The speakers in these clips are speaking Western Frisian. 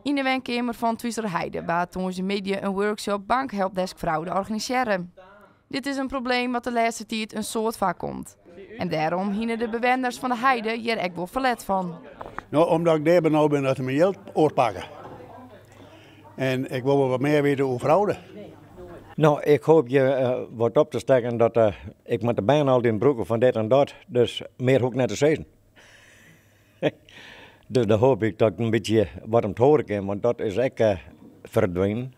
Yn de wenkeamer fan Twizelerheide waard tongersdeimiddei in workshop Bankhelpdesk Fraude organisearre. Dit is in probleem wat de lêste tiid in soad foarkomt. En dêrom hiene de bewenners fan de heide hjir ek wol ferlet fan. No, omdat ik dêr benaud bin dat se myn jild oerpakke. En ik wol wol wat mear witte oer fraude. No, ik hoopje wat op te stekken dat ik moat de bern altyd brûke fan dit en dat, dus mear hoech ik net te sizzen. Dus dan hoopje ik dat ik in bytsje wat om it hoare kin, want dat is ek ferdwinen.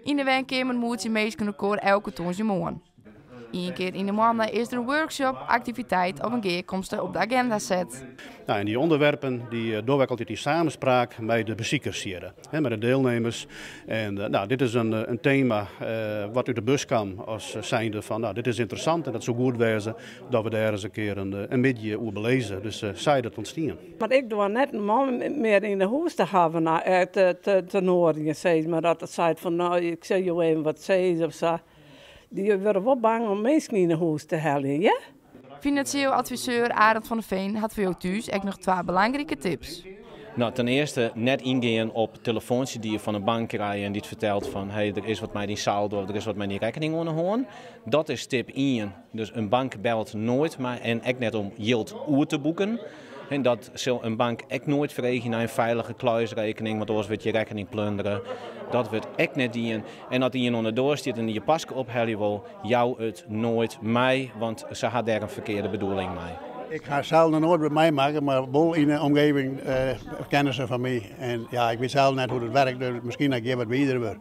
Yn de wenkeamer moetsje minsken elkoar elke tongersdeimoarn. Ien kear yn de moanne is der in workshop, aktiviteit of in gearkomste op de aginda set. Nou, en die onderwerpen die dogge wy altyd yn samenspraak mei de besikers hjir, hè, mei de deelnemers. En nou, dit is in tema wat út de bus kaam as zijnde fan, nou, dit is ynteressant en dat soe goed wêze dat we dêr ris in kear in middei oer belizze. Dus sa is dat ûntstien. Mar ik doar net in man mear yn 'e hûs te hawwen, te noadigjen, sis mar. Dat it seit fan, no, ik sil jo even wat sizze of sa. Dy wurde wol bang om minsken yn 'e hûs te heljen, ja? Finansjeel adviseur Arend van der Veen hat foar jo thús ek noch twa belangrike tips. No, ten earste net yngean op telefoantsje dy't je fan in bank krije en dy't fertelt fan hey, der is wat mei dyn saldo of der is wat mei dyn rekkening oan 'e hân. Dat is tip ien. Dus in bank bellet noait mar en ek net om jild oer te boeken. En dat sil in bank ek noait freegje nei in feilige kluisrekening, want oars wurdt je rekkening plundere. Dat wurdt ek net dien. En as ien oan de doar stiet en je paske ophelje wol, jou it noait mei, want se ha dêr in ferkearde bedoeling mei. Ik ha sels noch noait wat meimakke, mar wol yn de omgeving kennissen fan my. En ja, ik wit sels net hoe't it werkt, dus miskien dat ik hjir wat wizer wurd.